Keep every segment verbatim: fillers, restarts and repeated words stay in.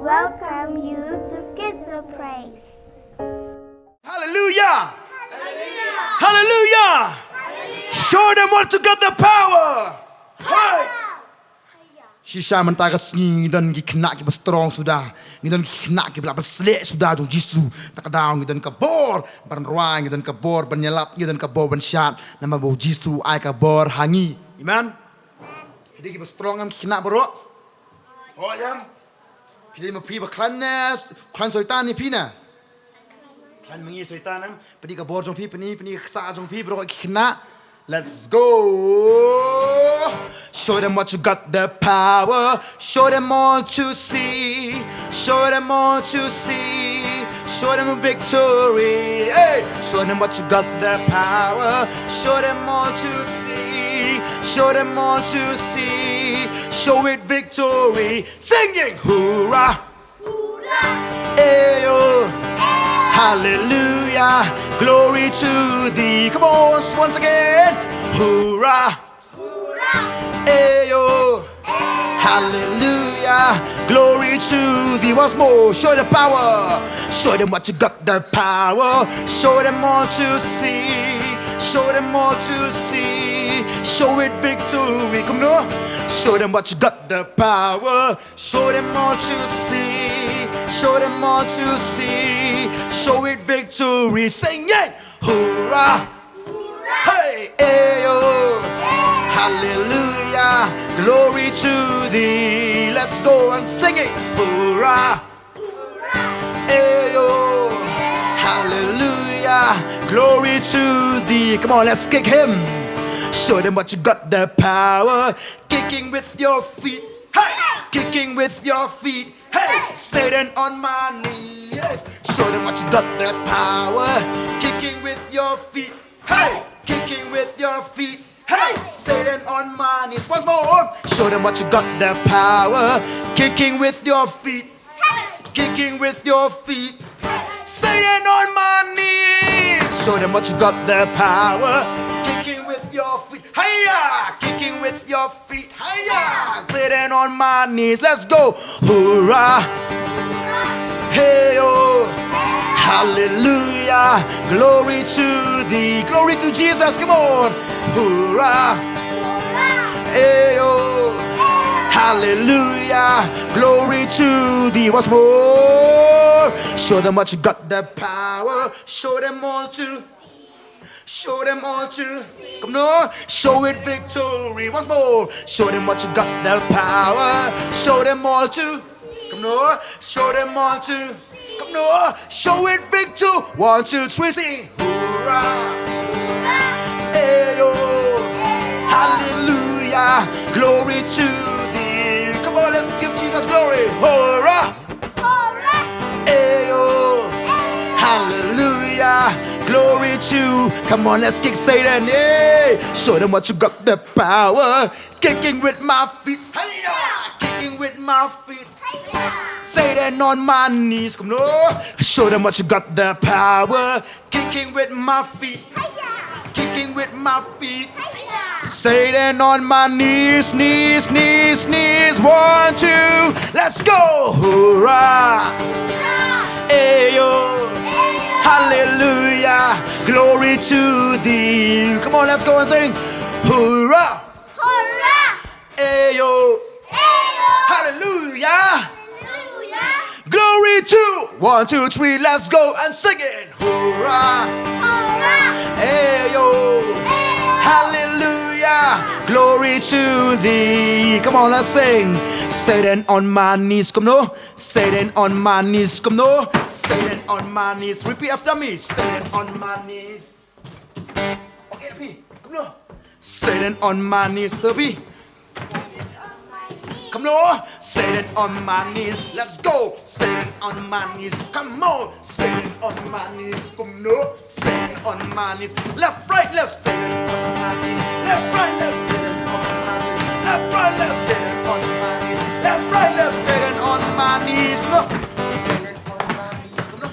Welcome you to Kids of Praise. Hallelujah! Hallelujah! Show them what you got the power. Hey! Shisha mynta ka sngi ngi don ki khynnah kiba strong suda. Ngi don ki khynnah kiba la pynshlur suda jong Jisu. Ta ka daw ngi don ka bor ban rwai, ngi don ka bor ban ïalap, ngi don ka bor ban shad. Namar ba u Jisu u ai ka bor ha ngi. Amen. Phi dei kiba strong em ki khynnah baroh? Hooid em. Phi dei ma phi ba khlaiñ ne, khlaiñ soitan ne phi ne? Khlaiñ ma ngi soitan em. Pyni ka bor jong phi, pyni, pyni ka ksah jong phi baroh ki khynnah. Let's go. Show them what you got the power. Show them all to see. Show them all to see. Show them a victory. Hey, show them what you got the power. Show them all to see. Show them all to see. Show it victory. Singing hoorah. Ayo. Hallelujah. Glory to thee. Come on, once again. Hoorah. Ayo. Hallelujah. Glory to thee. Once more. Show the power. Show them what you got the power. Show them all to see. Show them all to see. Show it victory. Come on. Show them what you got the power. Show them all to see. Show them all to see. Show it victory. Sing it. Hoorah. Hey, ayo. Hallelujah. Glory to thee. Let's go and sing it. Hoorah. Ayo. Hallelujah. Glory to thee. Come on, let's kick him. Show them what you got the power. Kicking with your feet. Hey! Kicking with your feet. Hey! Satan on my knees. Show them what you got the power. Kicking with your feet. Hey! Kicking with your feet. Hey! Satan on my knees. Once more. Show them what you got the power. Kicking with your feet. Kicking with your feet. Satan on my knees. Show them what you got the power. Kicking with your feet. Hiya! Kicking with your feet. Hiya! Satan on my knees. Let's go. Hoorah. Hey, oh. Hallelujah. Glory to thee. Glory to Jesus. Come on. Hoorah. Hey, oh. Hallelujah. Glory to thee. Once more. Show them what you got the power. Show them all to. Show them all to. Come on. Show it victory. Once more. Show them what you got the power. Show them all to. Come on. Show them all to. Come on. Show it victory. One, two, three, sing. Hoorah. Ayo. Hallelujah. Glory to thee. Come on, let's give Jesus glory. Hoorah. Ayo. Hallelujah. Glory to. Come on, let's kick Satan. Hey. Show them what you got the power. Kicking with my feet. Hiya. Kicking with my feet. Satan on my knees. Come on. Show them what you got the power. Kicking with my feet. Kicking with my feet. Satan on my knees, knees, knees, knees. One, two. Let's go. Hoorah. Ayo. Hallelujah. Glory to thee. Come on, let's go and sing. Hoorah. Ayo. Hallelujah. Glory to. One, two, three, let's go and sing it. Hoorah. Ayo. Hallelujah. Glory to thee. Come on, let's sing. Satan on my knees. Come no. Satan on my knees. Come no. Satan on my knees. Repeat after me. Satan on my knees. Okay, P. Come no. Satan on my knees, Sophie. Come on, Satan on my knees. Let's go. Satan on my knees. Come on, Satan on my knees. Come no, Satan on my knees. Left, right, left, Satan on my knees. Left, right, left, Satan on my knees. Left, right, left, Satan on my knees. Left, right, left, Satan on my knees. Come on. Satan on my knees. Come on.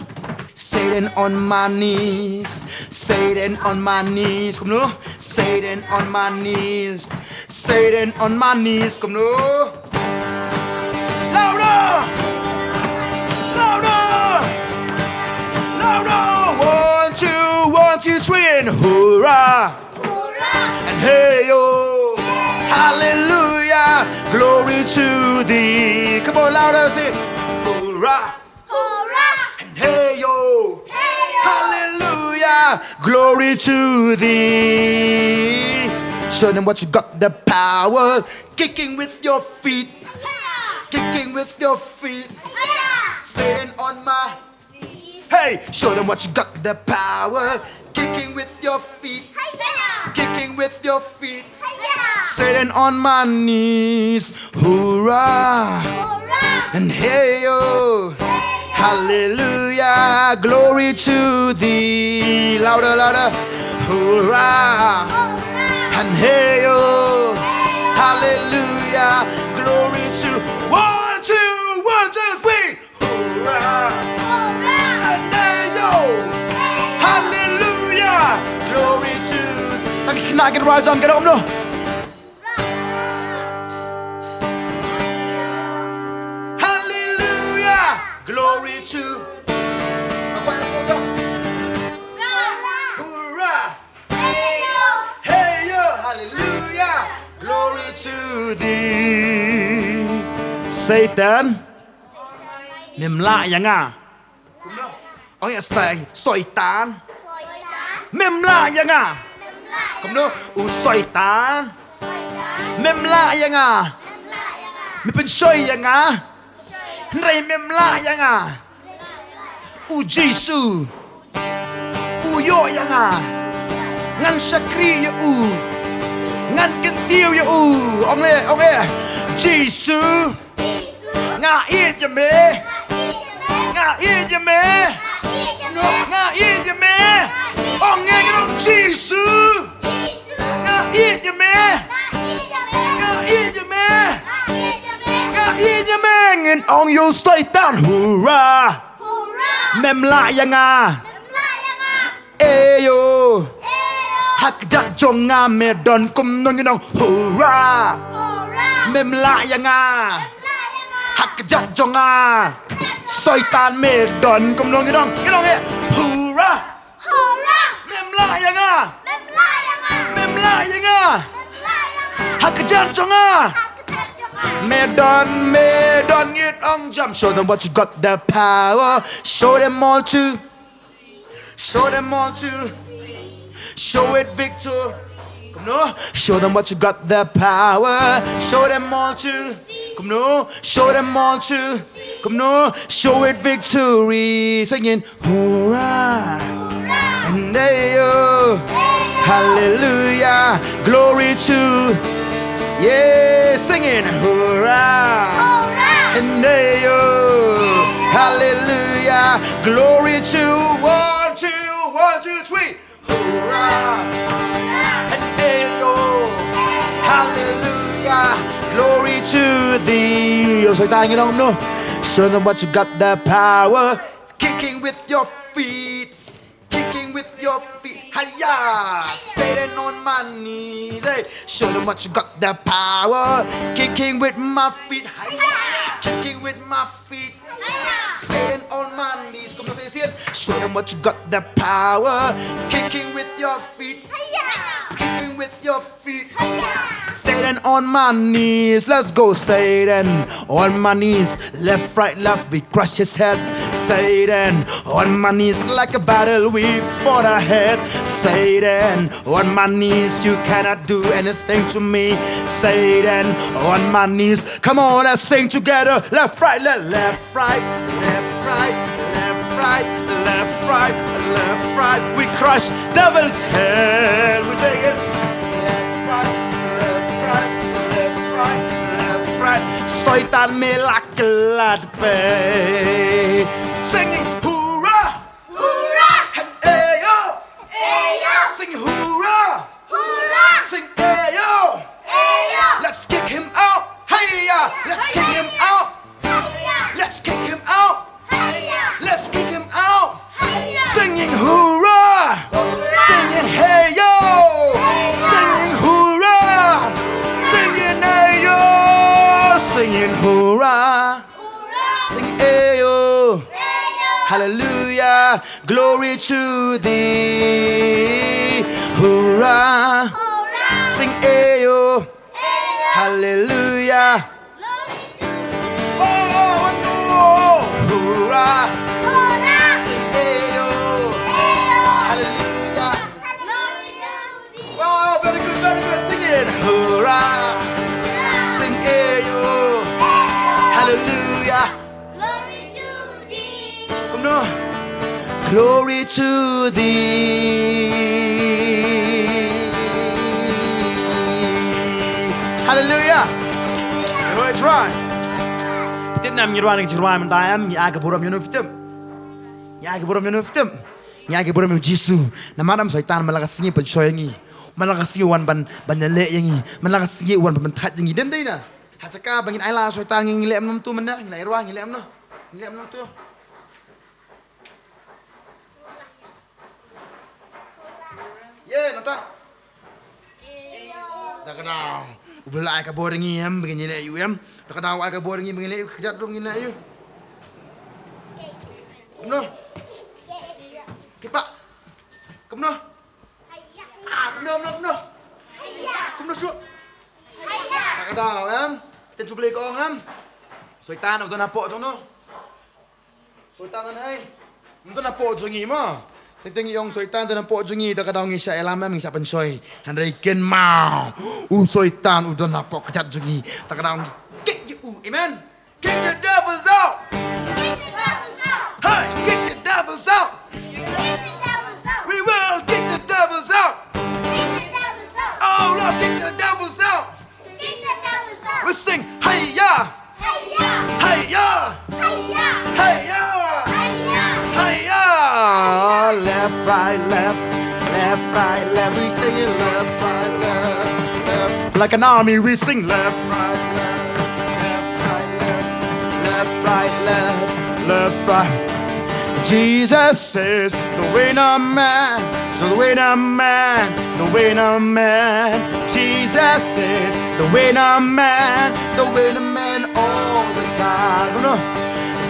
Satan on my knees. Satan on my knees. Come no. Satan on my knees. Satan on my knees. Come no. Louder. Hallelujah, glory to thee. Come on, louder, say, hoorah. Hoorah. And hey yo. Hey yo. Hallelujah, glory to thee. Show them what you got, the power. Kicking with your feet. Yeah. Kicking with your feet. Yeah. Sitting on my Hey, show them what you got, the power. Kicking with your feet. Hiya! Kicking with your feet. Hiya! Sitting on my knees. Hoorah! Hoorah! And hey yo! Hey yo! Hallelujah! Glory to thee. Louder, louder. Hoorah! Hoorah! And hey yo! Hey yo! Hallelujah! Glory to one, two, one, two, three. Hoorah! Hoorah! And hey yo! Hey yo! Hallelujah! Glory to. Tang khynnah kin rise on, get up no. Hallelujah! Glory to. Hoorah! Hey yo! Hey yo! Hallelujah! Glory to thee. Satan. Mem lah ïa nga. Kumno? Ong ïa Sai-, Soitan. Mem lah ïa nga. Kumno? U Soitan. Mem lah ïa nga. Me pynshoi ïa nga. Hynrei mem lah ïa nga. U Jisu u ïoh ïa nga. Ngan shakri ïa u. Ngan kyntiew ïa u. Ong le, ong eh. Jisu. Nga ïeit ïa me. Nga ïeit ïa me. Nga ïeit ïa me. Ong eh, ngan ong Jisu. Nga ïeit ïa me. Nga ïeit ïa me. Nga ïeit ïa me. Ngin ong ïa u Soitan. Hoorah. Mem lah ïa nga. Eyo. Ha kjat jong nga me don kumno, ngin ong hoorah. Mem lah ïa nga. Ha kjat jong nga. Soitan me don kumno, ngin ong, ngin ong eh. Hoorah. Hoorah! Mem lah ïa nga. Mem lah ïa nga. Mem lah ïa nga. Mem lah ïa nga. Ha kjat jong nga. Ha kjat jong nga. Me don, me don, ngin ong jam. Show them what you got, the power. Show them all to. Show them all to. Show it, Victor. Kumno? Show them what you got, the power. Show them all to. Kumno? Show them all to. Kumno? Show it, victory. Singing. Hoorah! And hey yo! Hallelujah! Glory to. Yeah, singing. Hoorah! And hey yo! Hallelujah! Glory to. One, two, one, two, three. Hoorah! And hey yo! Hallelujah! Glory to thee. Yo, Soitan, ngin ong kumno? Show them what you got, the power. Kicking with your feet. Kicking with your feet. Hiya! Sitting on my knees. Hey, show them what you got, the power. Kicking with my feet. Hiya! Kicking with my feet. Sitting on my knees. Kumno, say it. Show them what you got, the power. Kicking with your feet. Kicking with your feet. Sitting on my knees. Let's go, Satan. On my knees. Left, right, left. We crush his head. Satan. On my knees like a battle we fought ahead. Satan. On my knees. You cannot do anything to me. Satan. On my knees. Come on, let's sing together. Left, right, left, left, right, left, right, left, right, left, right, left, right. We crush devil's head. We sing it. Left, right, left, right, left, right, left, right. Soitan me la kylla pei. Singing hoorah. Hoorah! And ayo! Ayo! Sing hoorah! Hoorah! Sing ayo! Ayo! Let's kick him out! Hiya! Let's kick him out! Hiya! Let's kick him out! Hiya! Let's kick him out! Hiya! Singing hoorah! Hoorah! Singing hey yo! Hey yo! Singing hoorah! Hoorah! Singing hey yo! Singing hoorah! Sing ayo. Hallelujah. Glory to thee. Hoorah. Sing ayo. Hallelujah. Oh, let's go. Hoorah. Sing ayo. Hallelujah. Wow, very good, very good. Sing it. Hoorah. Sing ayo. Hallelujah. Kumno? Glory to thee. Hallelujah. Let's run. Phi tip ne em, ngi rwai, ngi rwai mynta em, ngi ai ka burom ïa uno, phi tip? Ngi ai ka burom ïa uno, phi tip? Ngi ai ka burom ïa u Jisu. Namar em Soitan man la ka sngi u pynshoi ïa ngi. Man la ka sngi u wan ban, ban ïaleh ïa ngi. Man la ka sngi u wan ban pynthait ïa ngi. Dem dei na. Ha jaka ba ngin ai la Soitan ngi, ngi leh kumno mynta mynne, ngi la rwai, ngi leh kumno? Ngi leh kumno mynta? Ye, nangta. Da ka daw uba la ai ka bor ïa ngi em, ba ngin ïaleh ïa u em. Da ka daw ai ka bor ïa ngi ba ngin ïaleh ïa u, ka kjat ruh ngin ïaleh ïa u. Kumno? Kipa. Kumno? Ah, kumno, kumno, kumno? Kumno shuh? Da ka daw em. Ten shu Blei ka ong em. Soitan u don hapoh jong no. Soitan don ei? Ym don hapoh jong ngi mo. Teng teng ngi ong Soitan don hapoh jong ngi, da ka daw ngi shah ïalam em, ngi shah pynshoi. Hynrei kynmaw, u Soitan u don hapoh kjat jong ngi. Da ka daw ngi kick ïa u. Amen. Kick the devils out. Kick the devils out. Hey, kick the devils out. Kick the devils out. We will kick the devils out. Kick the devils out. Oh Lord, kick the devils out. Kick the devils out. We sing, hey ya. Hey ya. Hey ya. Hey ya. Hey ya. Hey ya. Hey ya. Left, right, left. Left, right, left. We sing it left, right, left, left. Like an army, we sing left, right, left. Left, right, left. Left, right, left. Left, right. Jesus is the winner man. So the winner man, the winner man. Jesus is the winner man, the winner man all the time. No, no.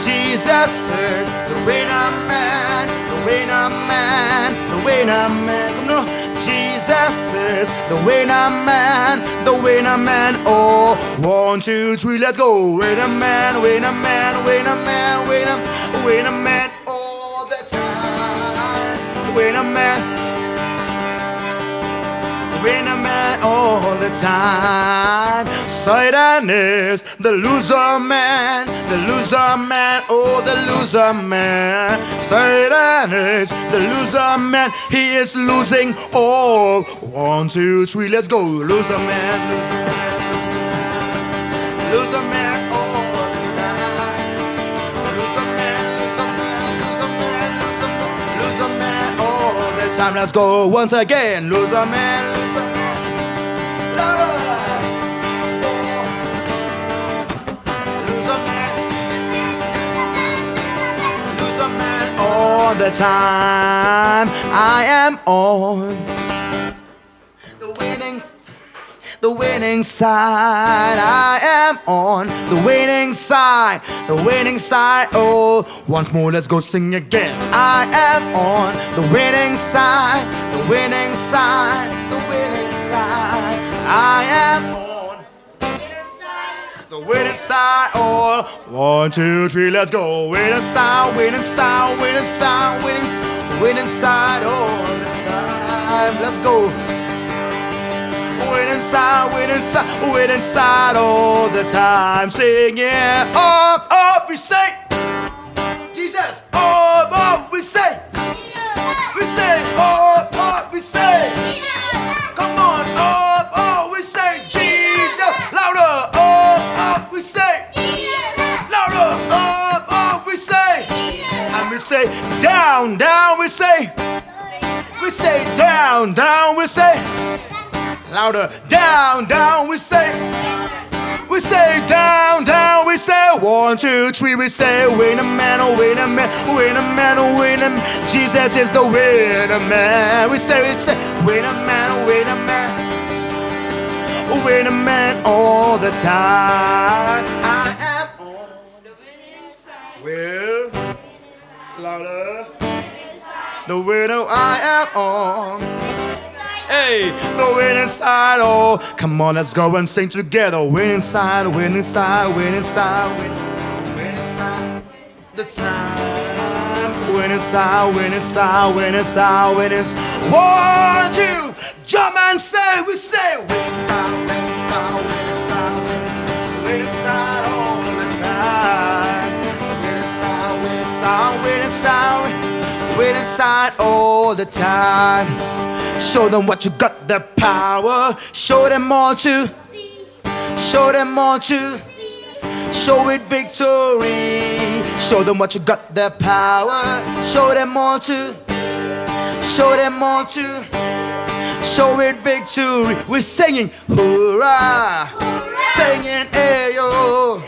Jesus is the winner man, the winner man, the winner man. Come on. Jesus is the winner man, the winner man. Oh, one, two, three, let's go. Winner man, winner man, winner man, winner, winner man all the time. Winner man, winner man all the time. Satan is the loser man, the loser man, oh, the loser man. Satan is the loser man, he is losing all. One, two, three, let's go. Loser man, loser man, loser man all the time. Loser man, loser man, loser man, loser man, loser man all the time. Let's go once again. Loser man, loser man. Louder. Loser man. Loser man all the time. I am on the winning, the winning side. I am on the winning side. The winning side. Oh, once more, let's go sing again. I am on the winning side. The winning side. The winning side. I am on the winning side, oh, one, two, three, let's go. Winning side, winning side, winning side, winning, winning side all the time. Let's go. Winning side, winning side, winning side all the time. Sing it up, up, we say. Jesus, up, up, we say. We say, up, up, we say. Come on, up, up, we say. Jesus, louder, up, up, we say. Louder, up, up, we say. And we say, down, down, we say. We say, down, down, we say. Louder. Down, down, we say. We say, down, down, we say. One, two, three, we say, winner man, oh, winner man, winner man, oh, winner man. Jesus is the winner man. We say, we say, winner man, oh, winner man, winner man all the time. I am on the winning side. Well, louder. The winner I am on. Hey, the winning side, oh, come on, let's go and sing together. Winning side, winning side, winning side, winning, winning side. The time, winning side, winning side, winning side, winning s-, one, two, jump and say, we say, winning side, winning side, winning side, winning side, winning side all the time. Winning side, winning side, winning side, winning side all the time. Show them what you got, the power. Show them all to. Show them all to. Show it victory. Show them what you got, the power. Show them all to. Show them all to. Show it victory. We're singing hoorah. Singing ayo.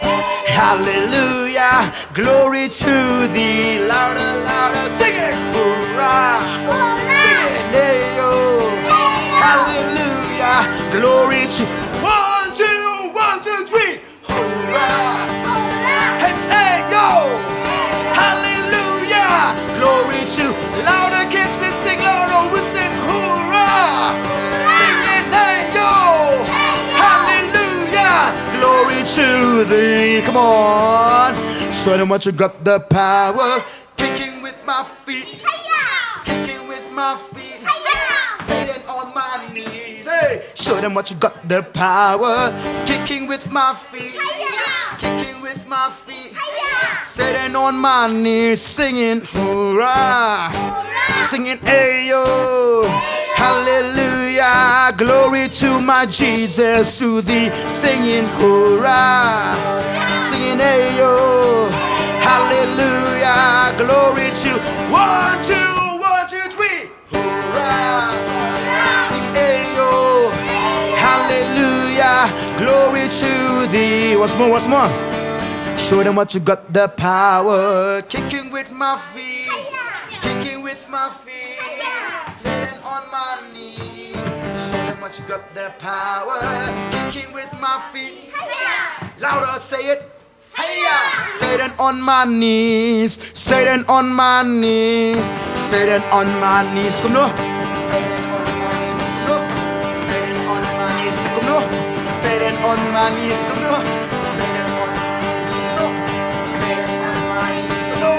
Hallelujah. Glory to thee. Louder, louder. Sing it. Hoorah. Sing it. Ayo. Hallelujah. Glory to. One, two, one, two, three. Hoorah. Hey, hey, yo. Hallelujah. Glory to. Louder, kids. Let's sing louder. We sing hoorah. Sing it, hey, yo. Hallelujah. Glory to thee. Come on. Show them what you got, the power. Kicking with my feet. Kicking with my feet. Satan on my knees. Hey, show them what you got, the power. Kicking with my feet. Kicking with my feet. Satan on my knees, singing hoorah. Singing ayo. Hallelujah. Glory to my Jesus, to thee. Singing hoorah. Singing ayo. Hallelujah. Glory to. One, two, one, two, three. Hoorah. Sing ayo. Hallelujah. Glory to thee. Once more, once more. Show them what you got, the power. Kicking with my feet. Kicking with my feet. Sitting on my knees. Show them what you got, the power. Kicking with my feet. Louder, say it. Hiya! Sitting on my knees. Sitting on my knees. Sitting on my knees. Kumno? Kumno? Sitting on my knees. Kumno? Sitting on my knees. Kumno? Sitting on, kumno? Sitting on my knees. Kumno?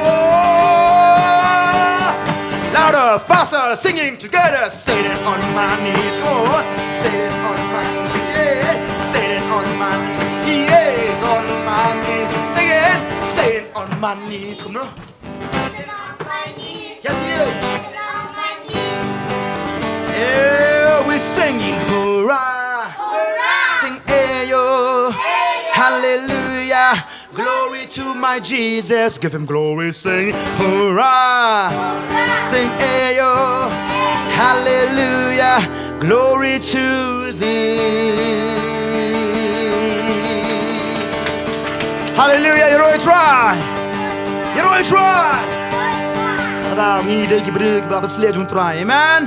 Louder, faster, singing together. Sitting on my knees. Come on. Sitting on my knees. Yeah. Sitting on my knees. He is on my knees. Sing it. Sitting on my knees. Kumno? Yes, yes. Yeah, we're singing hoorah. Sing ayo. Hallelujah. Glory to my Jesus. Give him glory. Sing hoorah. Sing ayo. Hallelujah. Glory to thee. Hallelujah. Ïaroh ïa u Trai. Ïaroh ïa u Trai. Kata ngi dei ki briew kiba la pynshlur jong u Trai. Amen.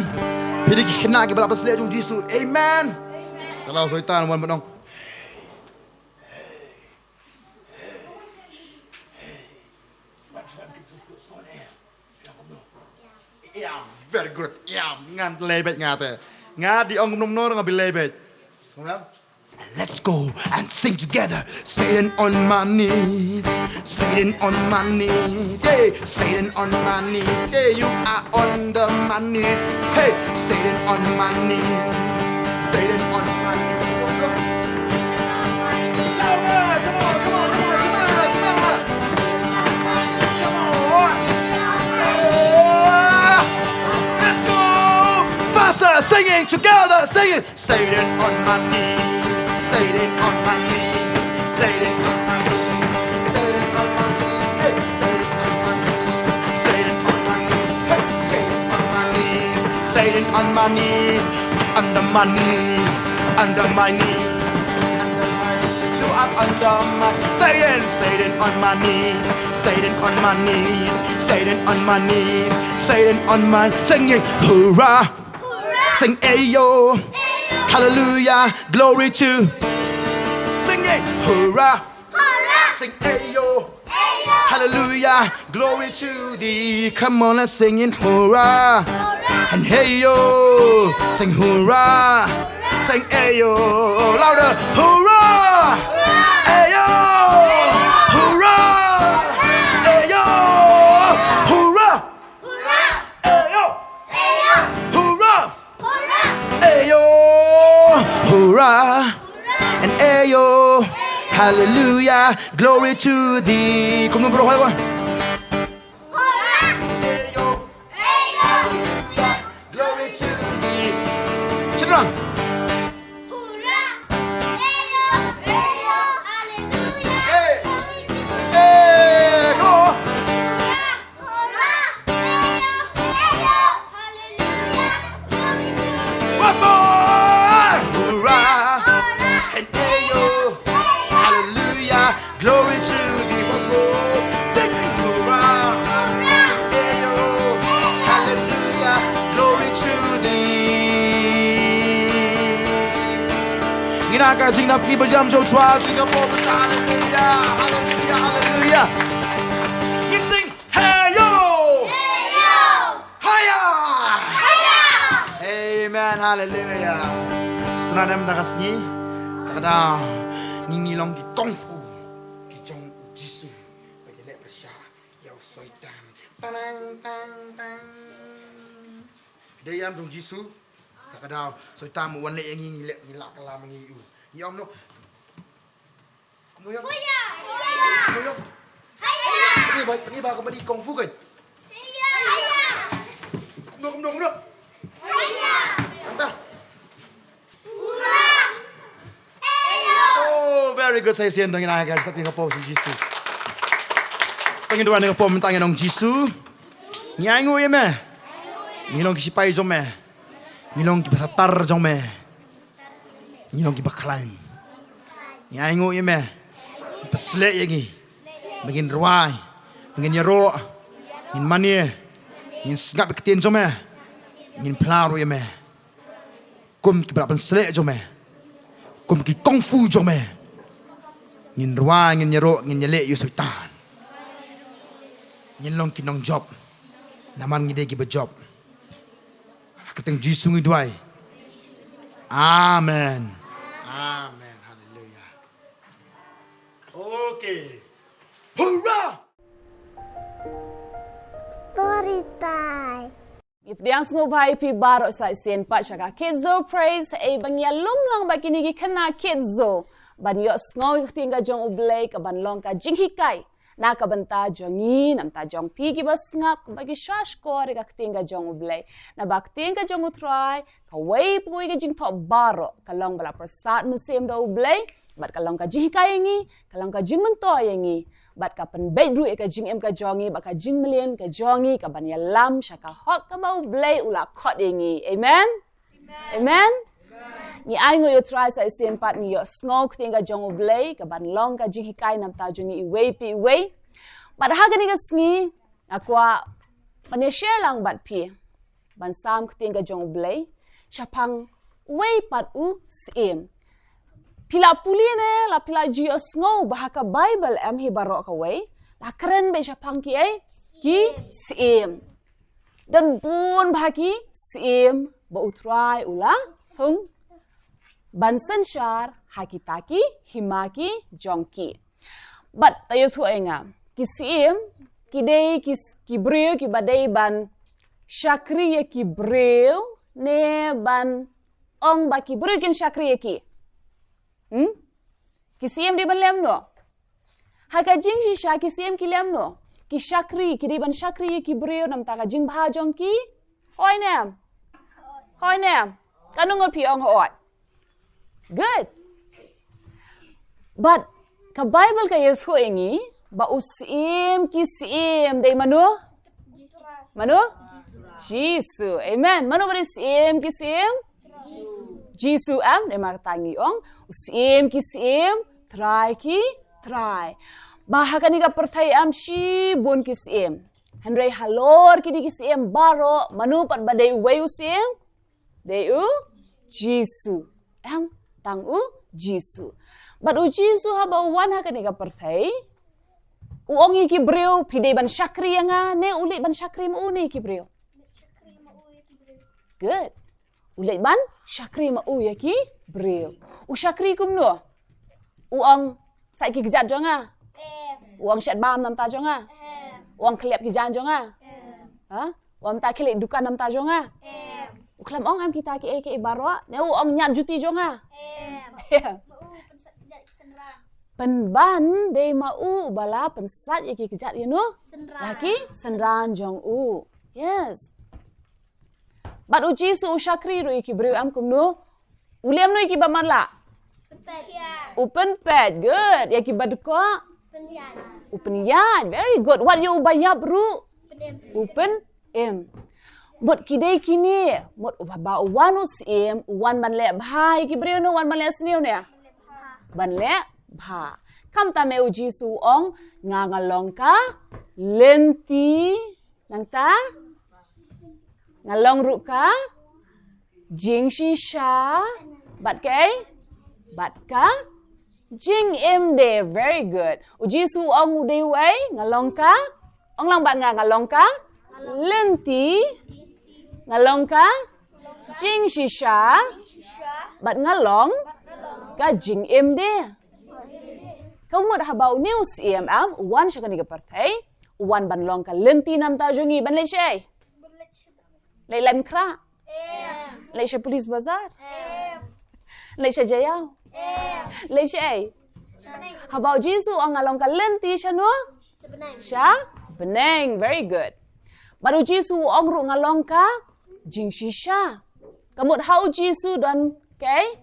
Phi dei ki khynnah kiba la pynshlur jong u Jisu. Amen. Te la u Soitan u wan ban ong. Yeah, very good. Yeah, ngan leh beit nga te. Nga dei ong kumno kumno nga bi leh beit. Let's go and sing together. Sitting on my knees, sitting on my knees, yeah. Sitting on my knees, yeah. You are on the my knees, hey. Sitting on my knees, sitting on my knees. Louder, come on, come on, come on, come on, come on. Come on. Yeah. Let's go. Faster, singing together, singing. Sitting on my knees, sitting on my knees, sitting on my knees, sitting on my knees, hey, sitting on my knees, sitting on my knees, hey, sitting on my knees, sitting on my knees, under my knee, under my knee, under my knee. You are under my, sitting, sitting on my knees, sitting on my knees, sitting on my knees, sitting on my, singing, hoorah. Sing ayo. Hallelujah. Glory to. Sing it. Hoorah. Sing ayo. Hallelujah. Glory to thee. Come on, let's sing it. Hoorah. And hey yo, sing hoorah, sing hey yo, louder, hoorah, hey yo, hoorah, hey yo, hoorah, hey yo, hoorah, hey yo, hoorah, and hey yo, hallelujah, glory to thee. Kumno bro, hai ba? Hoorah! Hey yo! Hey yo! Hallelujah! Glory to thee! Children! Hoorah! Hey yo! Hey yo! Hallelujah! Hey! Glory to thee! Hey! Come on! Hoorah! Hoorah! Hey yo! Hey yo! Hallelujah! Glory to thee! Once more! Hoorah! Hoorah! And hey yo! Hey yo! Hallelujah! Glory to thee once more. Singing hoorah. Hoorah. Hey yo. Hey yo. Hallelujah. Glory to thee. Ngin ai ka jingnang kti ba jam jong U Trai, jingkyrpad. Hallelujah. Hallelujah. Hallelujah. Ngin sing hey yo. Hey yo. Haya! Haya! Amen, hallelujah. Sngewthuh em da ka sngi. Da ka daw ngi ngi long ki kung fu ki jong U Jisu. Ba ki leh pyrshah ïa u Soitan. Tang tang tang. Dei em jong U Jisu. Da ka daw Soitan mo wan leh ïa ngi, ngi leh, ngi lah ka lam ngi u. Ngi ong no. Kumno ong? Hoya! Kumno ong? Haya! Tang ba, tang ba ka mani kung fu kan. Haya! Kumno, kumno, kumno? Haya! Anta. Hurrah! Haya! Oh, very good. Sa shisien to ngin ai ka jingtip ïa ka pop sha Jisu. Tang ngin duwai ïa ka pop mynta, ngin ong Jisu, ngi ainguh ïa me. Ngi long ki shipai jong me. Ngi long ki pasatar jong me. Ngi long ki bakhlaiñ. Ngi ainguh ïa me. Pynshlei ïa ngi. Ba ngin rwai. Ba ngin ïaroh. Ngin mane. Ngin sngap ïa ka ktien jong me. Ngin phla ruh ïa me. Kum ki ba la pynshlei jong me. Kum ki kung fu jong me. Ngin rwai, ngin ïaroh, ngin ïaleh ïa u Soitan. Ngin long ki nongjop. Namar ngi dei ki ba jop. Ha ka kyrteng Jisu ngi duwai. Amen. Amen. Haleluya. Okay. Hurrah! Story time. Ngi pdiang sngewbha ïa phi baroh sa shisien pat sha ka Kids Zone Praise, eh, ba ngi ïalum lang bad kine ki khynnah Kids Zone ban ïohsngew ïa ka ktien ka jong U Blei, kaban long ka jinghikai na ka bynta jong ngi, na ka bynta jong phi ki ba sngap, ba ki sngap shkor ïa ka ktien ka jong U Blei. Naba ka ktien ka jong U Trai, kawei pa kawei ka jingthoh baroh, ka long ba la pyrsad mynsiem da U Blei, bad ka long ka jinghikai ïa ngi, ka long ka jingmyntoi ïa ngi, bad ka pynbeit ruh ïa ka jingim ka jong ngi, bad ka jingmlien ka jong ngi, kaban ïalam sha ka hok kaba U Blei u la khot ïa ngi. Amen? Amen. Ngi ainguh ïa U Trai sa shisien pat, ngi ïohsngew ktien ka jong U Blei, kaban long ka jinghikai na ka bynta jong ngi iwei pa iwei. Bad ha kane ka sngi, nga kwah ban ïa share lang bad phi. Ban sam ktien ka jong U Blei shaphang uwei pat u syiem. Phi la pule ne, la phi la ju ïohsngew ba ha ka Baibl em hi baroh kawei, la kren beit shaphang kiei? Ki syiem. Don bun bha ki syiem ba U Trai u la thung ban synshar ha kita ki hima ki jong ki. Bad to ïathuh ïa nga, ki syiem ki dei ki, ki briew ki ba dei ban shakri ïa ki briew ne ban ong ba ki briew kin shakri ïa ki? Hmm? Ki syiem dei ban leh kumno? Ha ka jingshisha ki syiem ki leh kumno? Ki shakri, ki dei ban shakri ïa ki briew na ka bynta ka jingbha jong ki. Hooid ne em? Hooid ne em? Katno ngut phi ong hooid? Good. Bad ka Baibl ka ïathuh ïa ngi ba u syiem ki syiem dei mano? Mano? Jisu. Amen. Mano ba dei syiem ki syiem? Jisu em, namar kata ngi ong u syiem ki syiem, Trai ki trai. Ba ha kane ka pyrthei em shibun ki syiem. Hynrei halor kine ki syiem baroh, mano pat ba dei uwei u syiem? Dei u Jisu. Em, tang u Jisu. Bad u Jisu haba u wan ha kane ka pyrthei, u ong ïa ki briew, phi dei ban shakri ïa nga, ne u leit ban shakri ma u ne ïa ki briew? Shakri ma u ïa ki briew. Good. U leit ban shakri ma u ïa ki briew. U shakri kumno? U ong, "Sait ki kjat jong nga." Em. U ong, "Shet bam na bynta jong nga." Em. U ong, "Khlep ki jaiñ jong nga." Em. Ha? U ong, "Mynta khie leit dukan na bynta jong nga." Em. U khlem ong em kita kiei kiei baroh. Ne u ong, "Ñiad juti jong nga." Em. Em. Ma u pynsait ki kjat ki synran. Pynban dei ma u ba la pynsait ïa ki kjat ïa no? Synran. Ïa ki synran jong u. Yes. Bad u Jisu u shakri ruh ïa ki briew em kumno? U leh kumno ïa ki ba matlah? Pynpeit. U pynpeit, good. Ïa ki ba dkoh? Pynïaid. U pynïaid, very good. Wat ïa u ba ïap ruh? Pynim. U pynim. Mut ki dei kine, mut u ba, ba u wan u syiem, u wan ban leh bha ïa ki briew ne, u wan ban leh sniew ne? Ban leh bha. Khamtam eh u Jisu u ong, "Nga nga long ka lynti." Nangta? Nga long ruh ka jingshisha. Bad kaei? Bad ka jingim de. Very good. U Jisu u ong u dei uei? Nga long ka. Ong lang bad nga, nga long ka lynti. Nga long ka jingshisha. Bad nga long ka jingim de. Ka mut haba une u syiem em, u wan sha kane ka pyrthei, u wan ban long ka lynti na bynta jong ngi, ban leh shaei? Leh lem khrah. Leh sha Police Bazar. Leh sha Jaïaw. Leh shaei? Haba u Jisu u ong nga long ka lynti shano? Sha bneng. Very good. Bad u Jisu u ong ruh nga long ka jingshisha. Ka mut ha u Jisu don kaei?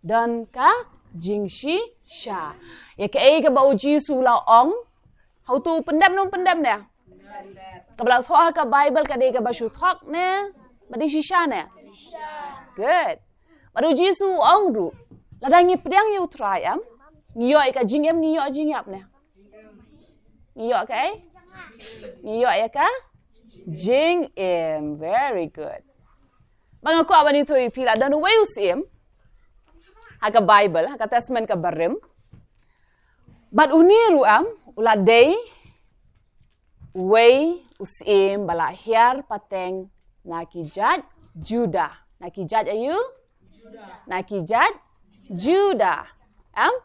Don ka jingshisha. Ïa kaei kaba u Jisu u la ong? Hato u pyndep ne um pyndep ne? Kaba la thoh ha ka Baibl ka dei kaba shu thok ne? Ba dei shisha ne? Good. Bad u Jisu u ong ruh, lada ngi pdiang ïa u Trai em, ngi ïoh ïa ka jingim, ngi ïoh jingïap ne? Ngi ïoh kaei? Ngi ïoh ïa ka jingim. Very good. Ba nga kwah ban ïathuh ïa phi, la don uwei u syiem ha ka Baibl, ha ka Testament kaba rim. Bad une ruh em, u la dei uwei u syiem ba la hiar pateng na ki jait Judah. Na ki jait aïu? Na ki jait Judah. Em?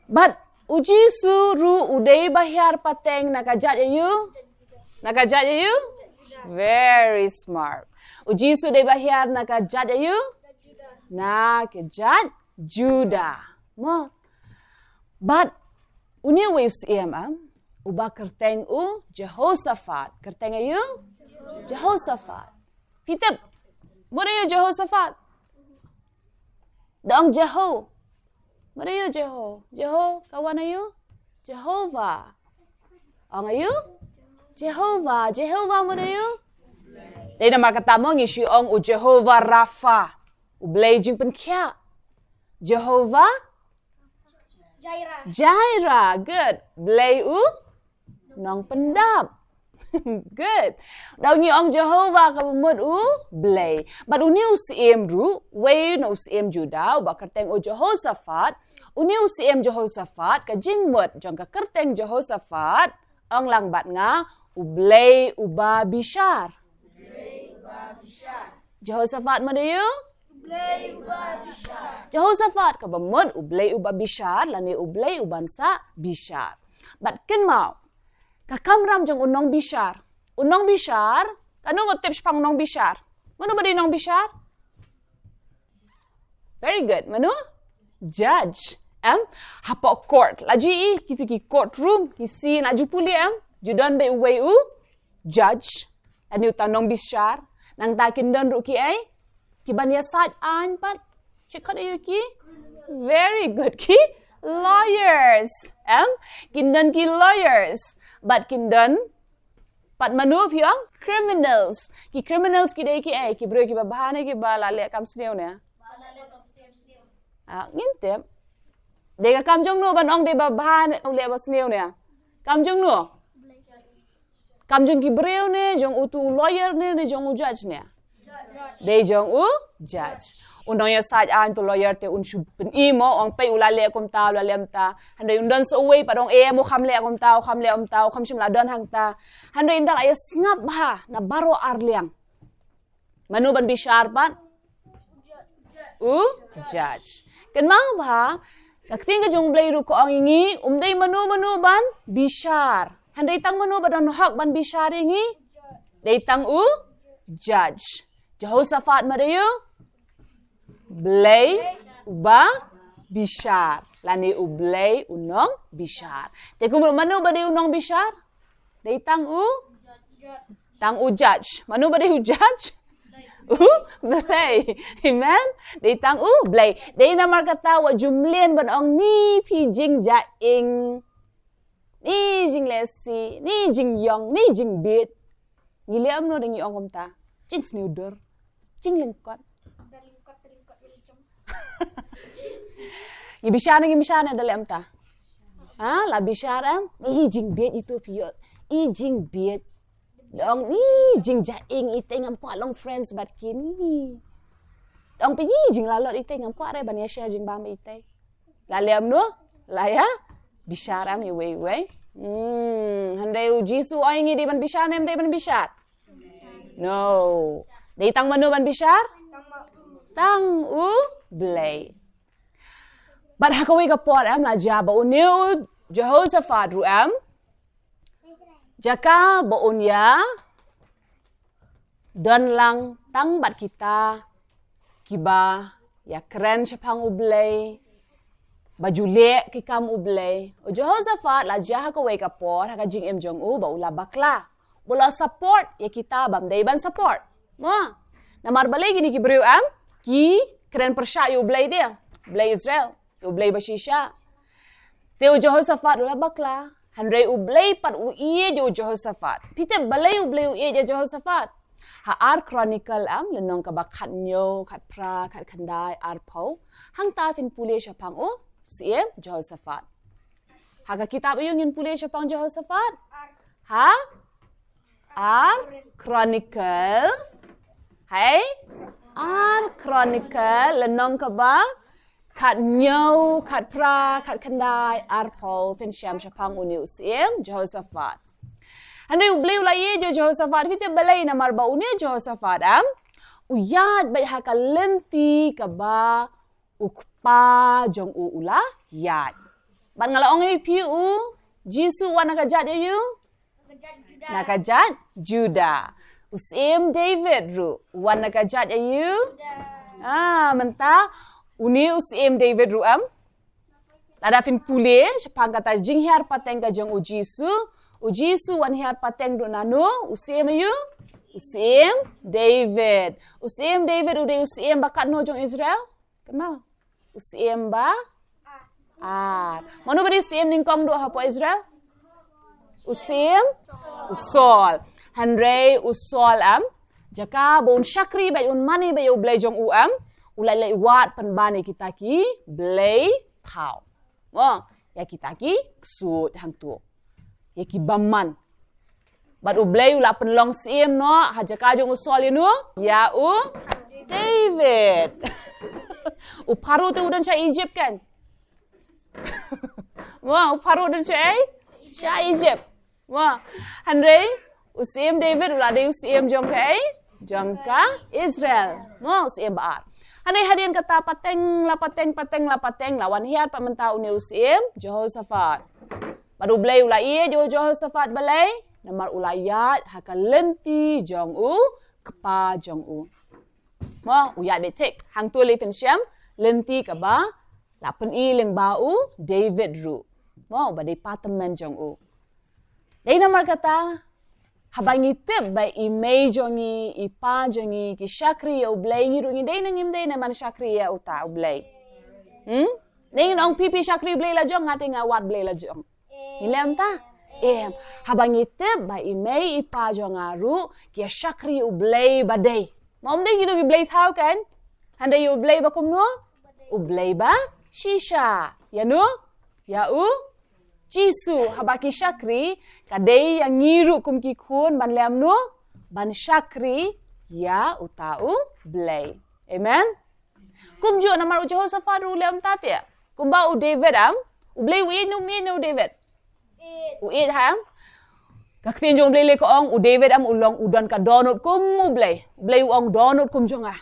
Bad u Jisu ruh u dei ba hiar pateng na ka jait aïu? Na ka jait aïu? Very smart. U Jisu dei ba hiar na ka jait aïu? Na ka jait Judah. Mo. Bad une uwei u syiem em, uba kyrteng u Jehoshaphat. Kyrteng aïu? Jehoshaphat. Phi tip? Mut aïu Jehoshaphat? Da ong Jeho. Mut aïu Jeho? Jeho ka wan aïu? Jehovah. Ong aïu? Jehovah. Jehovah mut aïu? Dei namar kata mo ngi shu ong u Jehovah Rapha. U Blei jingpynkhiah. Jehovah Jireh. Jireh. Good. Blei u nongpyndap. Good. Da ngi ong Jehovah kaba mut u Blei. Bad une u syiem ruh, uwei na u syiem Judah, uba kyrteng u Jehoshaphat. Une u syiem Jehoshaphat, ka jingmut jong ka kyrteng Jehoshaphat, ong lang bad nga, u Blei uba bishar. Jehoshaphat mut aïu? Blei uba bishar. Jehoshaphat kaba mut u Blei uba bishar, lane u Blei uban sa bishar. Bad kynmaw, ka kamram jong u nongbishar. U nongbishar, kano ngut tip shaphang u nongbishar? Mano ba dei nongbishar? Very good. Mano? Judge. Em? Hapoh court. La ju i, kito ki courtroom, ki scene, la ju pule em? Ju don beit uwei u judge, lane uta u nongbishar, nangta kin don ruh kiei? Kiban ïasaid aiñ pat. Shi khot aïu ki? Very good, ki lawyers. Em? Kin don ki lawyers. Bad kin don pat mano phi ong? Criminals. Ki criminals ki dei kiei? Ki briew kiba bha ne kiba la leh kam sniew ne? Ah, ngim tip. Dei ka kam jong no ban ong dei ba bha ne, leh ba sniew ne? Kam jong no? Kam jong ki briew ne, jong utu u lawyer ne, ne jong u judge ne? Dei jong u judge. U nongïasaid aiñ, utu u lawyer te un shu pyni mo, ong peit u la leh kumta, u la leh kumta. Hynrei un don sa uwei pat ong em, u kham leh kumta, u kham leh kumta, u kham shym la don hangta. Hynrei ynda la ïasngap bha na baroh arliang, Mano ban bishar pat? U judge. Kynmaw ba ka ktien ka jong U Blei ruh ka ong ïa ngi, um dei mano mano ban bishar. Hynrei tang mano ba don hok ban bishar ïa ngi? Dei tang u judge. Jehoshaphat ma dei u Blei uba bishar lane U Blei u nongbishar. Te kumno, mano ba dei u nongbishar? Dei tang u, tang u judge. Mano ba dei u judge? U Blei. Amen. Dei tang U Blei. Dei namar kata wat ju mlien ban ong ni phi jingjaing, ni jinglehse, ni jingïong, ni jingbieit. Ngi leh kumno da ngi ong kumta? Jingsniew dur, jinglyngkot. Ngi bishar ne, ngi bishar ne da leh kumta? Ha, la bishar em? I jingbieit ito phi ïoh. I jingbieit. Da ong i jingjaing, ite ngam kwah long friends bad kine. Da ong phi i jinglalot, ite ngam kwah re ban ïa share jingbam ite. La leh kumno? La ïa bishar em iwei iwei? Hmm, hynrei U Jisu u ong ïa ngi dei ban bishar ne ym dei ban bishar? No. Dei tang mano ban bishar? Tang U Blei. Bad ha kawei ka por em la jia ba une u Jehoshaphat ruh em, jaka ba un ïa don lang tang bad kita kiba ïakren shaphang U Blei, ba ju leh ki kam U Blei. U Jehoshaphat la jia ha kawei ka por ha ka jingim jong u ba u la bakla, ba u la support ïa kita bym dei ban support. Mo? Namar balei kine ki briew em ki kren pyrshah ïa U Blei te, Blei Israel, ïa U Blei ba shisha. Te u Jehoshaphat u la bakla, hynrei U Blei pat u ïeit ïa u Jehoshaphat. Phi tip balei U Blei u ïeit ïa Jehoshaphat? Ha Ar Chronicle em, lynnong kaba khathynñiew, khatphra, khatkhyndai, arphew. Hangta phin pule shaphang u Syiem Jehoshaphat. Ha ka kitab aïu ngin pule shaphang Jehoshaphat? Ha? Ar Chronicle. Hai? Ar Chronicle, lynnong kaba khathynñiew, khatphra, khatkhyndai, arphew, phin shem shaphang une u Syiem Jehoshaphat. Hynrei U Blei u la ïeit ïa u Jehoshaphat, phi tip balei? Namar ba une u Jehoshaphat em u ïaid beit ha ka lynti kaba u kpa jong u u la ïaid. Bad nga la ong ïa phi, u Jisu u wan na ka jait aïu? Na ka jait Judah. U Syiem David ruh u wan na ka jait aïu? Ah, mynta une u Syiem David ruh em, lada phin pule shaphang kata jinghiar pateng ka jong u Jisu, u Jisu u wan hiar pateng ruh na uno? U Syiem aïu? U Syiem David. U Syiem David u dei u syiem ba katno jong Israel? Kynmaw. U syiem ba ar. Mano ba dei syiem nyngkong duh hapoh Israel? U syiem, u Saul. Hynrei u Saul em, jaka ba un shakri bad un mane bad ïa U Blei jong u em, u la leit wad pynban ïa kita ki blei thaw. Mo, ïa kita ki ksuid hangto, ïa ki bymman. Bad U Blei u la pynlong syiem noh ha jaka jong u Saul, ïa uno? Ïa u David. U Pharaoh te u don sha Egypt kan? Mo, u Pharaoh u don sha ei? Sha Egypt. Mo, hynrei u syiem David u la dei u syiem jong ka ei? Jong ka Israel. Mo, u syiem ba ar. Hynrei hadien kata pateng la pateng, pateng la pateng, la wan hiar pat mynta une u Syiem Jehoshaphat. Bad U Blei u la ïeit ïa u Jehoshaphat balei? Namar u la ïaid ha ka lynti jong u kpa jong u. Mo, u ïaid beit thik. Hangto lei phin shem lynti kaba la pyni lyngba u David ruh. Mo, ba dei pa tymmen jong u. Dei namar kata, haba ngi tip ba i mei jong ngi, i pa jong ngi ki shakri ïa U Blei, ngi ruh ngi dei ne ngim dei ne ban shakri ïa uta U Blei? Hmm? Dei ngin ong phi phi shakri U Blei la jong, nga te nga wad Blei la jong. Ngi leh kumta? Em. Haba ngi tip ba i mei i pa jong nga ruh ki ïa shakri U Blei ba dei, ma ym dei kito ki blei thaw kan? Hynrei ïa U Blei ba kumno? U Blei ba shisha. Ïa uno? Ïa u Jisu. Haba ki shakri, ka dei ïa ngi ruh kum ki khun ban leh kumno? Ban shakri ïa uta U Blei. Amen. Kumjuh namar u Jehoshaphat ruh u leh kumta te. Kumba u David em, U Blei u ïeit ne um ïeit na u David? U ïeit, ha em? Ka ktien jong U Blei leh ka ong, u David em u long u don ka dohnud kum U Blei. U Blei u ong dohnud kum jong nga.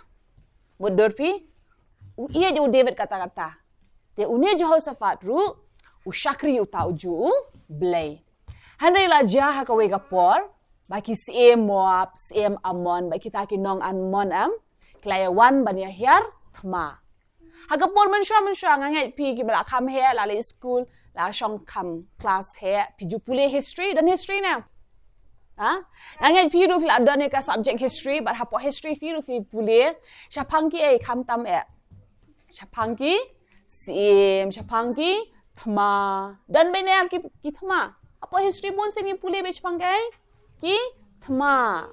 Mutdur phi, u ïeit ïa u David katta katta. Te une Jehoshaphat ruh, u shakri uta u ju U Blei. Hynrei la jia ha kawei ka por, ba ki syiem Moab, syiem Ammon, ba kita ki nong Ammon em, ki la ïa wan ban ïa hiar thma. Ha ka por mynshuwa mynshuwa nga ngeit phi kiba la kham heh, la leit skul, la shong kham klas heh, phi ju pule history, don history ne? Ha? Nga ngeit phi ruh phi la don ïa ka subject history, bad hapoh history phi ruh phi pule, shaphang kiei kham tam eh. Shaphang ki syiem, shaphang ki thma. Don beit ne em ki, ki thma. Hapoh history bun sien ngi pule beit shaphang kiei, ki thma.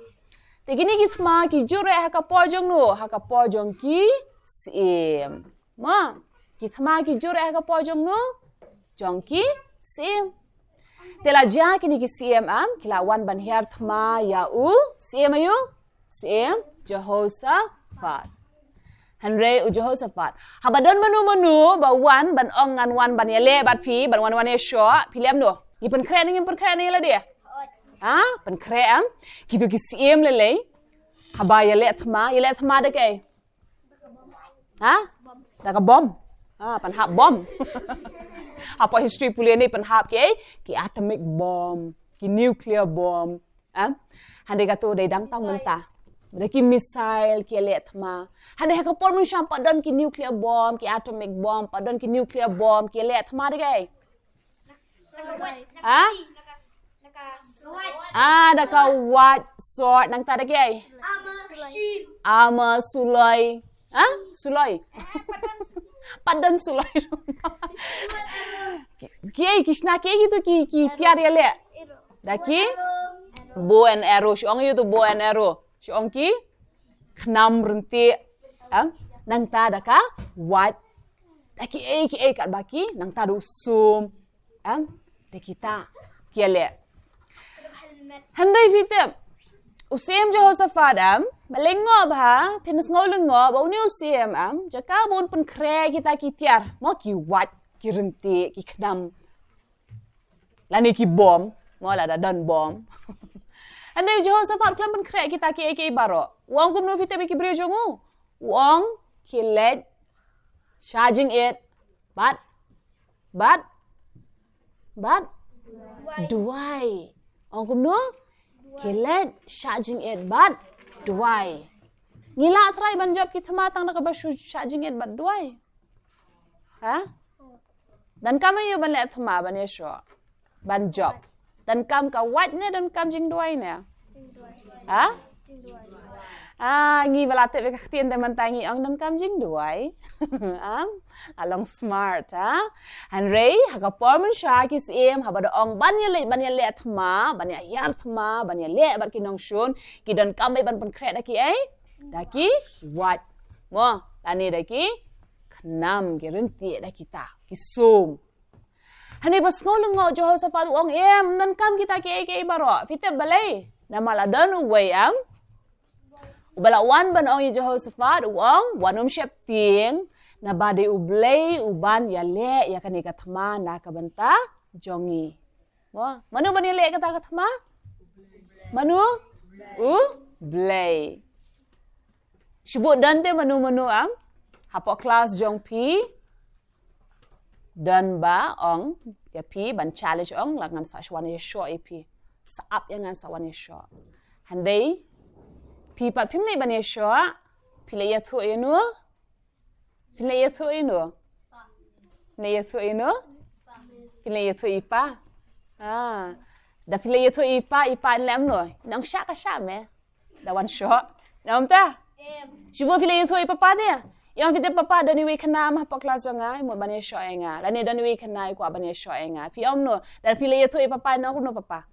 Te kine ki thma ki jur eh ha ka por jong no, ha ka por jong ki syiem. Mo, ki thma ki jur eh ha ka por jong no, jong ki syiem. Te la jia kine ki syiem em, ki la wan ban hiar thma ïa u syiem aïu, syiem Jehoshaphat. Hynrei u Jehoshaphat, haba don mano mano ba wan ban ong ngan wan ban ïaleh bad phi, ban wan wan ïashoh, phi leh em no? Ngi pynkhreh ne ngim pynkhreh ne lade? Ha? Pynkhreh em? Kito ki syiem lei lei, haba ïaleh thma, ïaleh thma da kaei? Ha? Da ka bom. Ha, pynhap bom. Hapoh history pule ne pynhap kiei, ki atomic bomb, ki nuclear bomb. Ha? Hynrei kato dei dang tang mynta. Da ki missile, ki ïaleh thma. Hynrei ha ka por mynshuwa pat don ki nuclear bomb, ki atomic bomb, pat don ki nuclear bomb, ki ïaleh thma da kaei? Ha? Ah, da ka wait, sword, nangta da kaei? Armor, suloi. Ha? Suloi. Pat don suloi. Kiei ki shna, kiei kito ki, ki tiar ïaleh? Da ki bow and arrow, shu ong ïa uto bow and arrow. Shu ong ki khnam ryntih. Em? Nangta da ka wait. Da kiei kiei katba ki, nangta da u sum. Em? Da kita ki ïaleh. Hynrei phi tip, u syiem Jehoshaphat em, ba lyngngoh bha, phin sngew lyngngoh ba une u syiem em, jaka ba un pynkhreh kita ki tiar, mo, ki wait, ki ryntih, ki khnam. Lane ki bom, mo, lada don bom. Hynrei u Jehoshaphat u khlem pynkhreh kita kiei kiei baroh. U ong kumno phi tip ïa ki briew jong u? U ong ki leit sha jingit bad, bad, bad duwai. Ong kumno? Ki leit sha jingit bad duwai. Ngi lah trai ban jop ki thma tang da kaba shu sha jingit bad duwai? Ha? Donkam aïu ban leh thma ban ïashoh, ban jop? Donkam ka wait ne donkam jingduwai ne? Ha? Ah, ngi ba la tip ïa ka ktien te mynta ngi ong donkam jingduwai. Am? La long smart, ha? Hynrei ha ka por mynshuwa ki syiem haba da ong ban ïaleh, ban ïaleh thma, ban ïahiar thma, ban ïaleh bad ki nongshun, ki donkam beit ban pynkhreh da kiei? Da ki wait, mo, lane da ki khnam, ki ryntih, da kita ki sum. Hynrei ba sngew lyngngoh u Jehoshaphat u ong, em, ym donkam kita kiei kiei baroh. Phi tip balei? Namar la don uwei, em, uba la wan ban ong ïa u Jehoshaphat, u ong, wat nym sheptieng, naba dei U Blei uban ïaleh ïa kane ka thma na ka bynta jong ngi. Mo, mano ban ïaleh kata ka thma? Mano? U Blei. Shu bud don te mano mano, em, hapoh klas jong phi, don ba ong ïa phi ban challenge, ong la ngan sa shu wan ïashoh ïa phi. Sa ap ïa ngan sa wan ïashoh. Hynrei phi pat phim leit ban ïashoh, phi leit ïathuh ïa no? Phi leit ïathuh ïa no? Phi leit ïathuh ïa no? Phi leit ïathuh ïa i pa? Ah. Da phi leit ïathuh ïa i pa, i pa in leh kumno? In ong shah ka shah me. Da wan shoh. Namar ta? Shu bud phi leit ïathuh ïa papa te. Ïa ong phi te, papa, don iwei i khynnah hapoh klas jong nga i mut ban ïashoh ïa nga. Lane don iwei i khynnah i kwah ban ïashoh ïa nga. Phi ong kumno? Da phi leit ïathuh ïa papa, in ong kumno papa?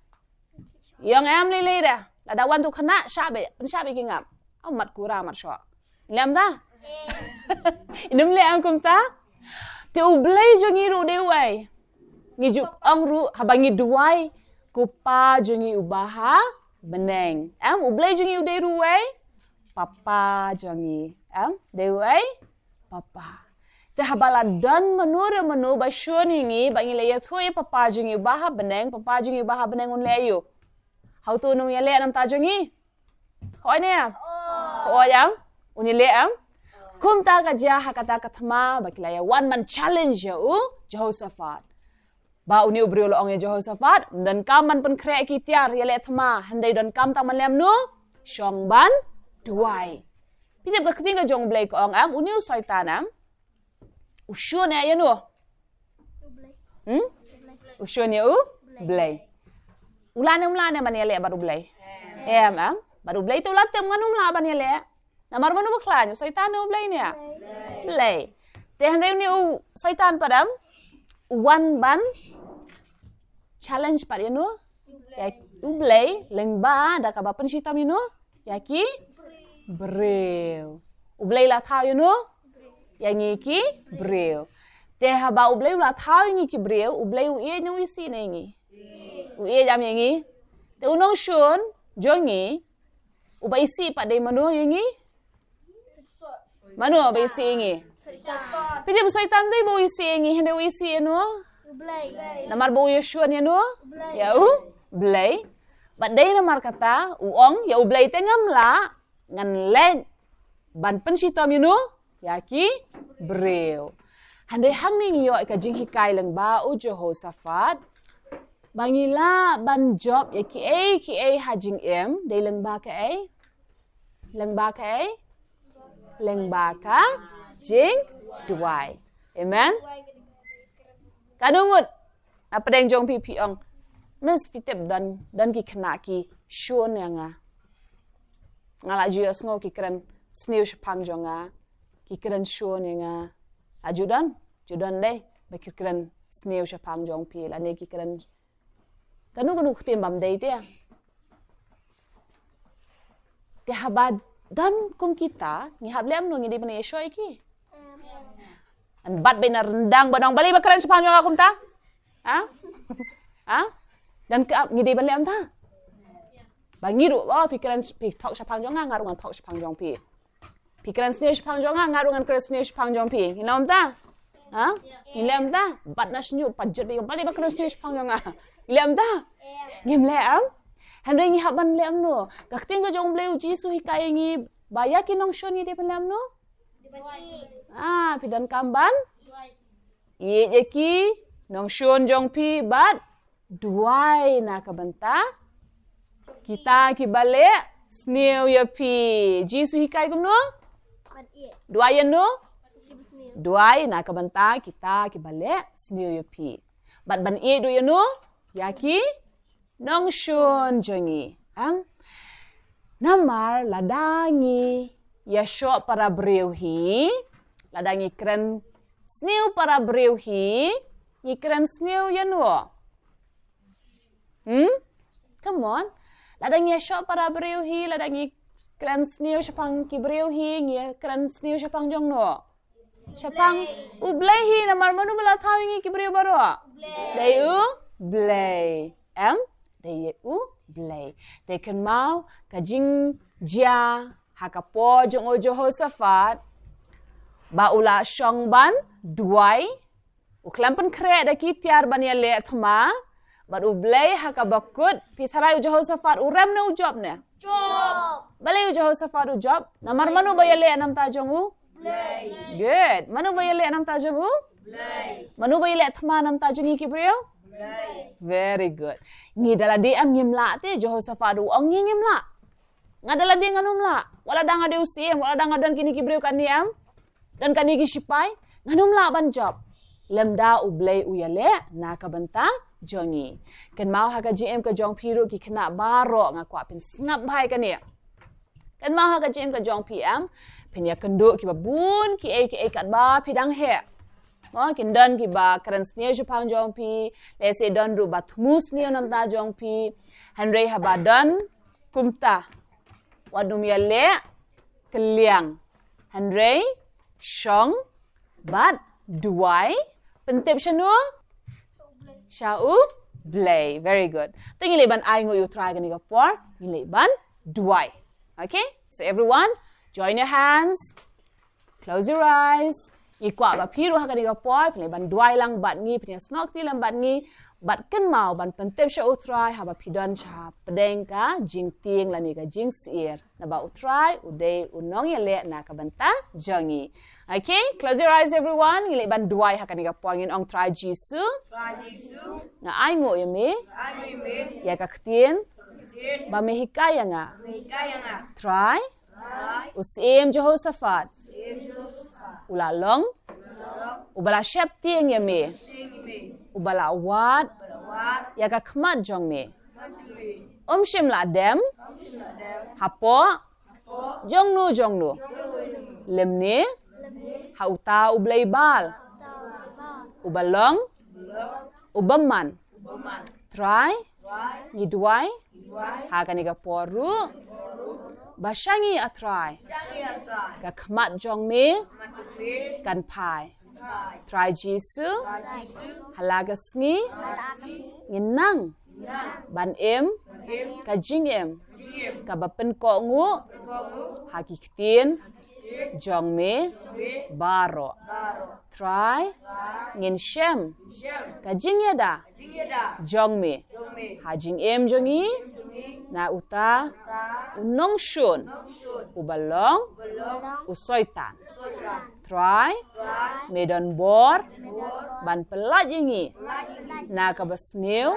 Ïa ong em lei lei da. Lada wan tu khynnah shah beit, pynshah beit ki ngap. Ym mat kura mat shoh. Lem ta? Ym leh em kumta? Te U Blei jong ngi ruh dei uei? Ngi ju ong ruh haba ngi duwai, ko Pa jong ngi uba ha bneng. Em, U Blei jong ngi u dei ruh uei? Papa jong ngi. Em, dei uei? Papa. Te haba la don mano re mano ba shun ïa ngi ba ngi leit ïathuh ïa Papa jong ngi uba ha bneng, Papa jong ngi uba ha bneng un leh aïu? Hato un ïaleh namar ta jong ngi? Hooid ne em? Hooid em? Un ïaleh em? Kumta ka jia ha kata ka thma ba ki la ïa wan ban challenge ïa u Jehoshaphat. Ba une u briew u la ong ïa Jehoshaphat, "Ym donkam ban pynkhreh ki tiar ïaleh thma, hynrei donkam tang ban leh kumno? Shong ban duwai." Phi tip ka ktien ka jong U Blei ka ong em, une u Soitan em, u shun ïa uno? Hmm? U shun ïa U Blei. U lah ne um lah ne ban ïaleh bad U Blei? Em, em. Bad U Blei te u la tip ngan ym lah ban ïaleh. Namar mano ba khlaiñ, u Soitan ne U Blei ne? Blei. Te hynrei une u Soitan pat em, u wan ban challenge pat ïa uno? Ïa U Blei, lyngba da kaba pynshitom ïa uno? Ïa ki briew. U Blei la thaw ïa uno? Ïa ngi ki briew. Te haba U Blei u la thaw ïa ngi ki briew, U Blei u ïeit ne u isih na ïa ngi? U ïeit em ïa ngi? Te u nongshun jong ngi uba isih pat dei mano ïa ngi? Mano ba isih ïa ngi? Phi tip u Soitan dei ba u isih ïa ngi, hynrei u isih ïa uno? Namar ba u ïashun ïa uno? Ïa U Blei. Bad dei namar kata u ong ïa U Blei te ngam lah, ngan leit ban pynshitom ïa uno? Ïa ki briew. Hynrei hangne ngi ïoh ïa ka jinghikai lyngba u Jehoshaphat ba ngi lah ban jop ïa kiei kiei ha jingim dei lyngba kaei? Lyngba kaei? Lyngba ka jingduwai. Amen. Katno ngut na pdeng jong phi phi ong, "Miss, phi tip don, don ki khynnah ki shun ïa nga. Nga la ju ïohsngew ki kren sniew shaphang jong nga, ki kren shun ïa nga." La ju don, ju don dei ba ki kren sniew shaphang jong phi lane ki kren kano kano ka ktien bym dei te. Te haba don kum kita, ngi hap leh kumno, ngi dei ban ïashoh ïa ki? Ngi bat beit na ryndang ban ong, "Balei ba kren shaphang jong nga kumta?" Ha? Ha? Don ka, ngi dei ban leh kumta? Ba ngi ruh, "Oh, phi kren, phi thok shaphang jong nga, nga ruh ngan thok shaphang jong phi. Phi kren sniew shaphang jong nga, nga ruh ngan kren sniew shaphang jong phi." Ngi leh kumta? Ha? Ngi leh kumta? Bat na shñiuh, pat jot beit, "Balei ba kren sniew shaphang jong nga?" Ngi leh kumta? Ngim leh em? Hynrei ngi hap ban leh kumno? Ka ktien ka jong U Blei, U Jisu hikai ïa ngi ba ïa ki nongshun ngi dei ban leh kumno? Ah, phi donkam ban ïeit ïa ki nongshun jong phi bad duwai na ka bynta kita kiba leh sniew ïa phi. Jisu hikai kumno? Duwai ïa uno? Duwai na ka bynta kita kiba leh sniew ïa phi. Bad ban ïeit ruh ïa uno? Ïa ki nongshun jong ngi. Em? Namar lada ngi ïashoh para briew hi, lada ngi kren sniew para briew hi, ngi kren sniew ïa uno? Hmm? Come on. Lada ngi ïashoh para briew hi, lada ngi kren sniew shaphang ki briew hi, ngi kren sniew shaphang jong uno? Shaphang U Blei hi. Namar mano ba la thaw ïa ngi ki briew baroh? Dei U Blei. Em? Dei U Blei. Te kynmaw ka jingjia ha ka por jong u Jehoshaphat ba u la shong ban duwai, u khlem pynkhreh da ki tiar ban ïaleh thma, bad U Blei ha kaba kut. Phi tharai u Jehoshaphat u rem ne u jop ne? Jop. Balei u Jehoshaphat u jop? Namar mano ba ïaleh namar ta jong U? Blei. Good. Mano ba ïaleh namar ta jong U? Blei. Mano ba ïaleh thma namar ta jong ngi ki briew? Blei. Very good. Ngi da lade em ngim lah te, Jehoshaphat u ong ngi ngim lah. Nga da lade ngan ym lah. Wat la da nga dei u syiem, wat la da nga don kine ki briew kane em, don kane ki shipai, ngan ym lah ban jop. Lymda U Blei u ïaleh na ka bynta jong ngi. Kynmaw ha ka jingim ka jong phi ruh ki khynnah baroh, nga kwah phin sngap bha ïa kane. Kynmaw ha ka jingim ka jong phi em, phin ïakynduh kiba bun kiei kiei katba phi dang heh. Mo, kin don kiba kren sniew shaphang jong phi, lehse don ruh ba thmu sniew namar ta jong phi. Hynrei haba don kumta, wat nym ïaleh kylliang. Hynrei shong bad duwai, pyntip sha uno? Sha U Blei. Very good. Te ngin leit ban ainguh ïa U Trai kane ka por, ngin leit ban duwai. Okay? So everyone, join your hands. Close your eyes. Ngi kwah ba phi ruh ha kane ka por phin leit ban duwai lang bad ngi, phin ïasnoh kti lang bad ngi, Bad kynmaw ban pyntip sha U Trai haba phi don sha pdeng ka jingtieng lane ka jingsyier. Naba U Trai u dei u nongïaleh na ka bynta jong ngi. Okay, close your eyes everyone. Ngi leit ban duwai ha kane ka por, ngin ong: Trai Jisu, Trai Jisu, nga ainguh ïa me, nga ainguh ïa me, ïa ka ktien, ka ktien, ba me hikai ïa nga, me hikai ïa nga. Trai, Trai, u Syiem Jehoshaphat, Syiem Jehoshaphat, u la long, u la long, uba la sheptieng ïa me, sheptieng ïa me, uba la wad, uba la wad, ïa ka khmat jong me. Um shym la dem hapoh jongno jongno, lymne ha uta u blei Baal uba long u bymman. Trai, ngi duwai ha kane ka por ruh ba sha ngi, A Trai, ka khmat jong me kan phai. Trai Jisu, ha la ka sngi ngin nang ban im ka jingim kaba pynkohnguh ha ki ktien jong me baroh. Trai, ngin shem ka jingïada jong me ha jingim jong ngi na uta u nongshun uba long u Soitan. Trai, me don bor ban pyllait ïa ngi na kaba sniew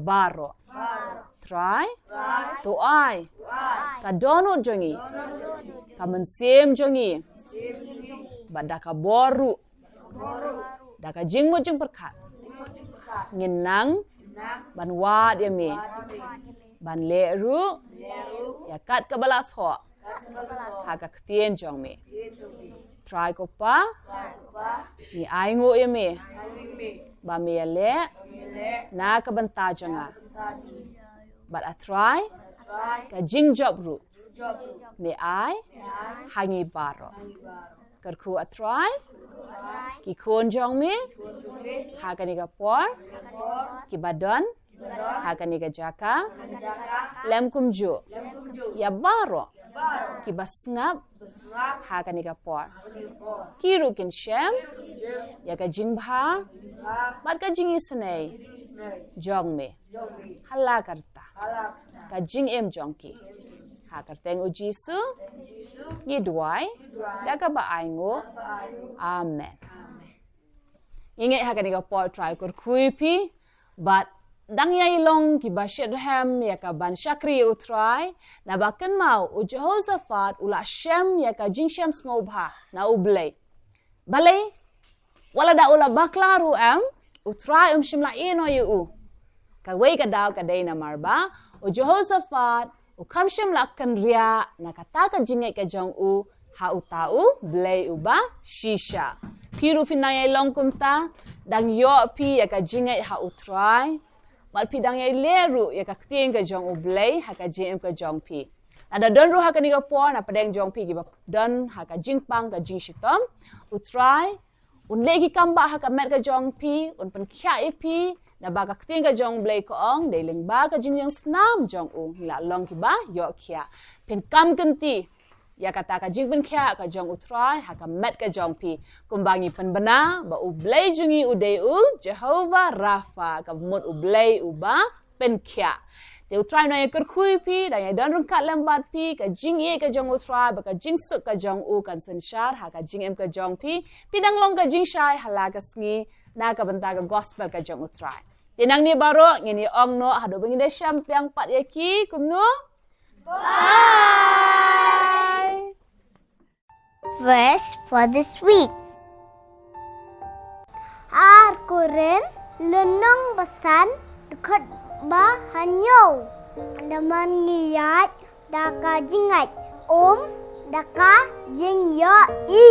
baroh. Trai, to ai ka dohnud jong ngi, ka mynsiem jong ngi, bad da ka bor ruh, da ka jingmut jingpyrkhat, ngin nang ban wad ïa me, ban leh ruh ïa kat kaba la thoh ha ka ktien jong me. Trai ko Pa, ngi ainguh ïa me ba me ïaleh na ka bynta jong nga. Bad A Trai, ka jingjop ruh me ai ha ngi baroh. Kyrkhu A Trai ki khun jong me ha kane ka por, kiba don ha kane ka jaka, lem kumjuh ïa baroh kiba sngap ha kane ka por. Ki ruh kin shem ïa ka jingbha bad ka jingisynei jong me ha la ka rta ka jingim jong ki. Ha ka kyrteng U Jisu ngi duwai da kaba ainguh. Amen. Ngi ngeit ha kane ka por Trai u kyrkhu ïa phi bad dang ïai long kiba shitrhem ïa ka ban shakri ïa U Trai, naba kynmaw, u Jehoshaphat u la shem ïa ka jingshem sngewbha na U Blei. Balei? Wat lada u la bakla ruh em, U Trai um shym la ïehnoh ïa u. Kawei ka daw ka dei namar ba u Jehoshaphat u kham shym la kynriah na kata ka jingngeit ka jong u ha uta U Blei uba shisha. Phi ruh phin dang ïai long kumta, dang ïoh phi ïa ka jingngeit ha U Trai bad phi dang ïai leh ruh ïa ka ktien ka jong U Blei ha ka jingim ka jong phi. Lada don ruh ha kane ka por na pdeng jong phi kiba don ha ka jingpang ka jingshitom, U Trai un leh ki kam ba ha ka met ka jong phi, un pynkhiah ïa phi, naba ka ktien ka jong U Blei ka ong, dei lyngba ka jingjngohsnam jong u ngi la long kiba ïoh khiah. Phin kam kynti ïa kata ka jingpynkhiah ka jong U Trai ha ka met ka jong phi. Kumba ngi pynbna ba U Blei jong ngi u dei U Jehovah Rapha, ka mut U Blei uba pynkhiah. Te U Trai un ïai kyrkhu ïa phi, dang ïai don ryngkat lem bad phi, ka jingïeit ka jong U Trai bad ka jingsuk ka jong u kan synshar ha ka jingim ka jong phi. Phi dang long ka jingshai ha la ka sngi na ka bynta ka gospel ka jong U Trai. Te nangne baroh ngin ïa ong noh haduh ba ngin da shem biang pat ïa ki, kumno? Bye. Verse for this week. Ar Korinth lynnong ba san, dkhot ba hynñiew. Lymne ngi ïaid da ka jingngeit, ym da ka jingïohi.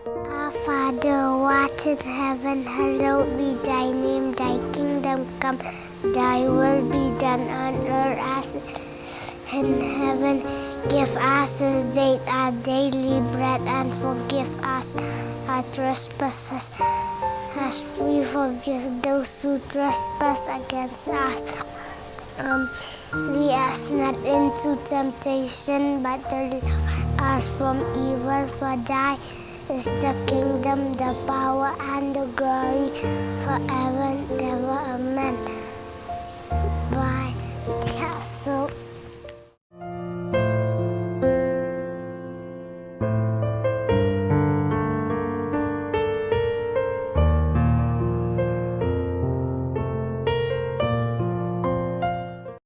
Our Father who art in heaven, hallowed be thy name, thy kingdom come, thy will be done on earth as in heaven. Give us this day our daily bread, and forgive us our trespasses as we forgive those who trespass against us. And lead us not into temptation, but deliver us from evil. For thy is the kingdom, the power, and the glory forever.